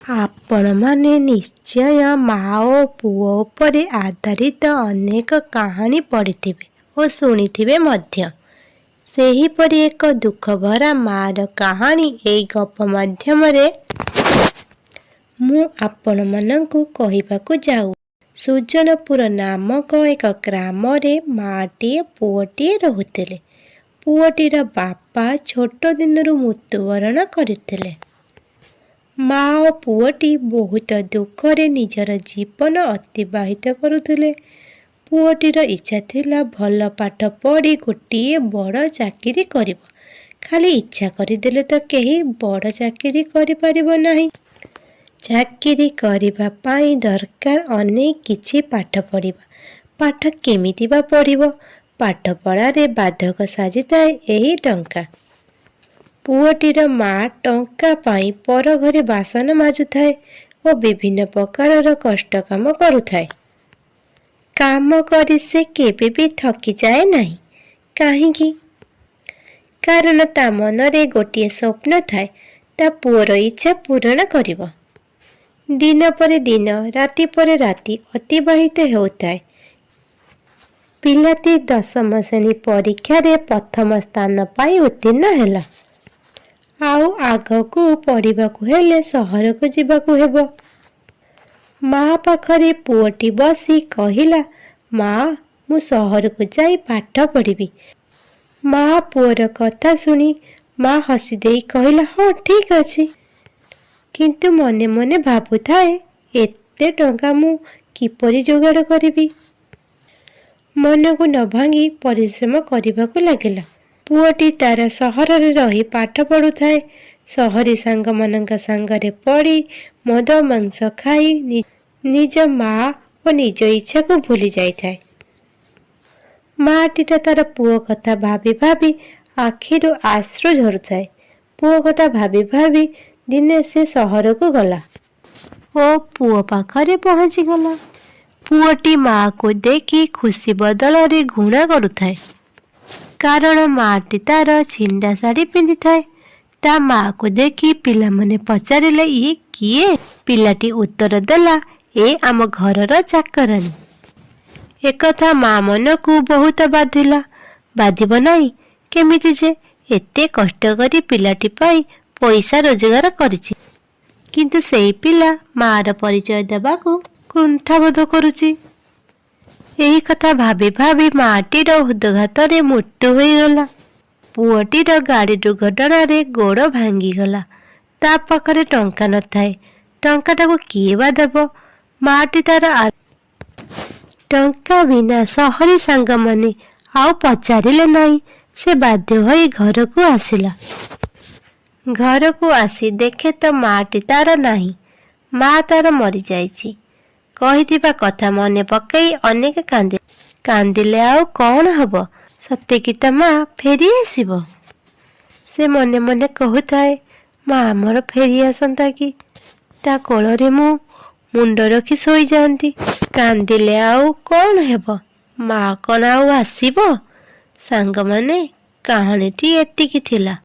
ଆପଣମାନେ ନିଶ୍ଚୟ ମା ଓ ପୁଅ ଉପରେ ଆଧାରିତ ଅନେକ କାହାଣୀ ପଢ଼ିଥିବେ ଓ ଶୁଣିଥିବେ ମଧ୍ୟ। ସେହିପରି ଏକ ଦୁଃଖଭରା ମା'ର କାହାଣୀ ଏଇ ଗପ ମାଧ୍ୟମରେ ମୁଁ ଆପଣମାନଙ୍କୁ କହିବାକୁ ଯାଉ। ସୁଜନପୁର ନାମକ ଏକ ଗ୍ରାମରେ ମା'ଟିଏ ପୁଅଟିଏ ରହୁଥିଲେ। ପୁଅଟିର ବାପା ଛୋଟ ଦିନରୁ ମୃତ୍ୟୁବରଣ କରିଥିଲେ। ମା ଓ ପୁଅଟି ବହୁତ ଦୁଃଖରେ ନିଜର ଜୀବନ ଅତିବାହିତ କରୁଥିଲେ। ପୁଅଟିର ଇଚ୍ଛା ଥିଲା ଭଲ ପାଠ ପଢ଼ି ଗୋଟିଏ ବଡ଼ ଚାକିରି କରିବ। ଖାଲି ଇଚ୍ଛା କରିଦେଲେ ତ କେହି ବଡ଼ ଚାକିରି କରିପାରିବ ନାହିଁ। ଚାକିରି କରିବା ପାଇଁ ଦରକାର ଅନେକ କିଛି ପାଠ ପଢ଼ିବା। ପାଠ କେମିତି ବା ପଢ଼ିବ? ପାଠପଢ଼ାରେ ବାଧକ ସାଜିଥାଏ ଏହି ଟଙ୍କା। ପୁଅଟିର ମା ଟଙ୍କା ପାଇଁ ପର ଘରେ ବାସନ ମାଜୁଥାଏ ଓ ବିଭିନ୍ନ ପ୍ରକାରର କଷ୍ଟ କାମ କରୁଥାଏ। କାମ କରି ସେ କେବେ ବି ଥକିଯାଏ ନାହିଁ। କାହିଁକି? କାରଣ ତା ମନରେ ଗୋଟିଏ ସ୍ୱପ୍ନ ଥାଏ, ତା ପୁଅର ଇଚ୍ଛା ପୂରଣ କରିବ। ଦିନ ପରେ ଦିନ, ରାତି ପରେ ରାତି ଅତିବାହିତ ହେଉଥାଏ। ପିଲାଟି ଦଶମ ଶ୍ରେଣୀ ପରୀକ୍ଷାରେ ପ୍ରଥମ ସ୍ଥାନ ପାଇ ଉତ୍ତୀର୍ଣ୍ଣ ହେଲା। ଆଉ ଆଗକୁ ପଢ଼ିବାକୁ ହେଲେ ସହରକୁ ଯିବାକୁ ହେବ। ମା ପାଖରେ ପୁଅଟି ବସି କହିଲା, ମା, ମୁଁ ସହରକୁ ଯାଇ ପାଠ ପଢ଼ିବି। ମା ପୁଅର କଥା ଶୁଣି ମା ହସିଦେଇ କହିଲା, ହଁ, ଠିକ୍ ଅଛି। କିନ୍ତୁ ମନେ ମନେ ଭାବୁଥାଏ, ଏତେ ଟଙ୍କା ମୁଁ କିପରି ଯୋଗାଡ଼ କରିବି? ମନକୁ ନ ଭାଙ୍ଗି ପରିଶ୍ରମ କରିବାକୁ ଲାଗିଲା। ପୁଅଟି ତାର ସହରରେ ରହି ପାଠ ପଢ଼ୁଥାଏ। ସହରୀ ସାଙ୍ଗମାନଙ୍କ ସାଙ୍ଗରେ ପଡ଼ି ମଦ ମାଂସ ଖାଇ ନିଜ ମା ଓ ନିଜ ଇଚ୍ଛାକୁ ଭୁଲି ଯାଇଥାଏ। ମାଟିର ତାର ପୁଅ କଥା ଭାବି ଭାବି ଆଖିରୁ ଅଶ୍ରୁ ଝରୁଥାଏ। ପୁଅ କଥା ଭାବି ଭାବି ଦିନେ ସେ ସହରକୁ ଗଲା ଓ ପୁଅ ପାଖରେ ପହଞ୍ଚିଗଲା। ପୁଅଟି ମାଆକୁ ଦେଖି ଖୁସି ବଦଳରେ ଘୃଣା କରୁଥାଏ। କାରଣ ମାଟି ତାର ଛିଣ୍ଡା ଶାଢ଼ୀ ପିନ୍ଧିଥାଏ। ତା ମାଆକୁ ଦେଖି ପିଲାମାନେ ପଚାରିଲେ, ଇଏ କିଏ? ପିଲାଟି ଉତ୍ତର ଦେଲା, ଏ ଆମ ଘରର ଚାକରାଣୀ। ଏକଥା ମା ମନକୁ ବହୁତ ବାଧିଲା। ବାଧିବ ନାହିଁ କେମିତି ଯେ? ଏତେ କଷ୍ଟ କରି ପିଲାଟି ପାଇଁ ପଇସା ରୋଜଗାର କରିଛି, କିନ୍ତୁ ସେଇ ପିଲା ମାଆର ପରିଚୟ ଦେବାକୁ କୁଣ୍ଠାବୋଧ କରୁଛି। ଏହି କଥା ଭାବି ଭାବି ମାଟିର ହୃଦଘାତରେ ମୃତ୍ୟୁ ହୋଇଗଲା। ପୁଅଟିର ଗାଡ଼ି ଦୁର୍ଘଟଣାରେ ଗୋଡ଼ ଭାଙ୍ଗିଗଲା। ତା ପାଖରେ ଟଙ୍କା ନଥାଏ। ଟଙ୍କାଟାକୁ କିଏ ବା ଦେବ? ମାଟି ତାର ଟଙ୍କା ବିନା ସହରୀ ସାଙ୍ଗମାନେ ଆଉ ପଚାରିଲେ ନାହିଁ। ସେ ବାଧ୍ୟ ହୋଇ ଘରକୁ ଆସିଲା। ଘରକୁ ଆସି ଦେଖେ ତ ମାଟି ତାର ନାହିଁ। ମା ତାର ମରିଯାଇଛି। କହିଥିବା କଥା ମନେ ପକେଇ ଅନେକ କାନ୍ଦିଲେ। କାନ୍ଦିଲେ ଆଉ କଣ ହବ? ସତେ କି ତା ମା ଫେରି ଆସିବ? ସେ ମନେ ମନେ କହୁଥାଏ, ମା ମୋର ଫେରି ଆସନ୍ତା କି, ତା କୋଳରେ ମୁଁ ମୁଣ୍ଡ ରଖି ଶୋଇଯାଆନ୍ତି। କାନ୍ଦିଲେ ଆଉ କଣ ହେବ? ମା କଣ ଆଉ ଆସିବ? ସାଙ୍ଗମାନେ, କାହାଣୀଟି ଏତିକି ଥିଲା।